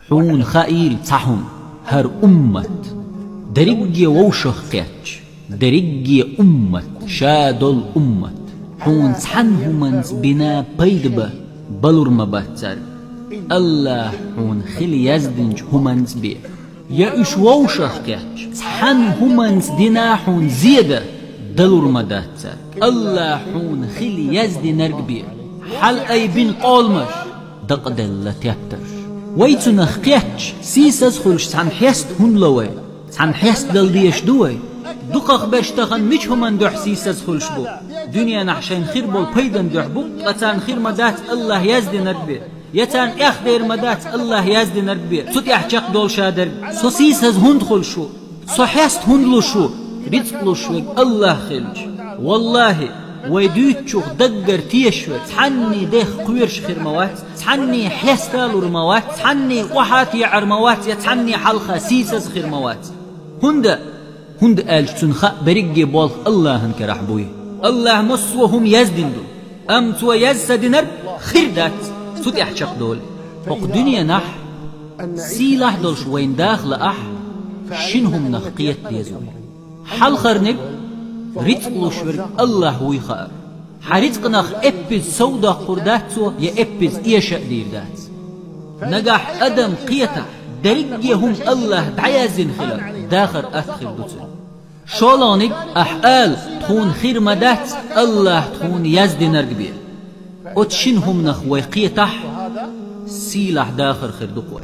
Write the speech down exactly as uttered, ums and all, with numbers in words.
Хьуна хаийла цхьа хӀума: хӀара уммат дерриге вовшах кхетча, дерриге уммат, ша дола уммат, хьуна цхьана хӀуманца бина пайда бан балур ма бац цаьрга, АллахӀа хьуна хила яздинчу хӀуманца бен. Я уьш вовшах кхетча, цхьана хӀуманца дина хьуна зен дан далур ма дац цаьрга, АллахӀа хьуна хила яздинарг бен. Хьалаайбина къоламаш, дакъаделла тептарш. Вай цунах кхетча, сийсаз хуьлуш цхьана хьеста хӀунда ло вай? Цхьана хьеста дала дезаш ду вай? Дукхахберш тахана мича хӀуманна дуьхьа сийсаз хуьлуш бу? Дуьненахь шайна хир болу пайдан дуьхьа бу, ткъа царна хир ма дац АллахӀа яздинарг бен. Я царна тӀехдер ма дац АллахӀа яздинарг бен. Цу тӀехь чекхдолуш дерг: со сийсаз хӀунда хуьлуш ву? Со хьеста хӀунда луш ву? Рицкъ луш верг АллахӀ хилча, валлахӀи, вай дуьйцучух даггара тешаш верг цхьанний дехха кхоьруш хир ма вац, цхьанний хьеста лур ма вац, цхьанний охьа а теӀар ма вац, я цхьанний хьалха сийсаз хир ма вац. ХӀунда? ХӀунда аьлча цунна хаьа берриге болх АллахӀан карахь буй. АллахӀа массо а хӀума яздина ду, амма Цо язда ца динарг хир дац, цу тӀехь чекхдолу. ХӀокху дуьненахь сийлахь долуш вайна даха лаахь, шина хӀуманах кхета деза вай. Хьалхарниг, рицкъ луш верг АллахӀ вуй хаар. Хьан рицкъанах эппиза сов доккхур дац Цо, я эппиза эша а дийр дац. Нагахь адам кхетахь, дерриге хӀума АллахӀа дӀаяздина хилар, дахар атта хир ду цуьнан. ШолгӀаниг, ахь ала: «Тхуна хир ма дац АллахӀа тхуна яздинарг бен». Оцу шина хӀуманах вай кхетахь, сийлахь дахар хир ду-кх вай.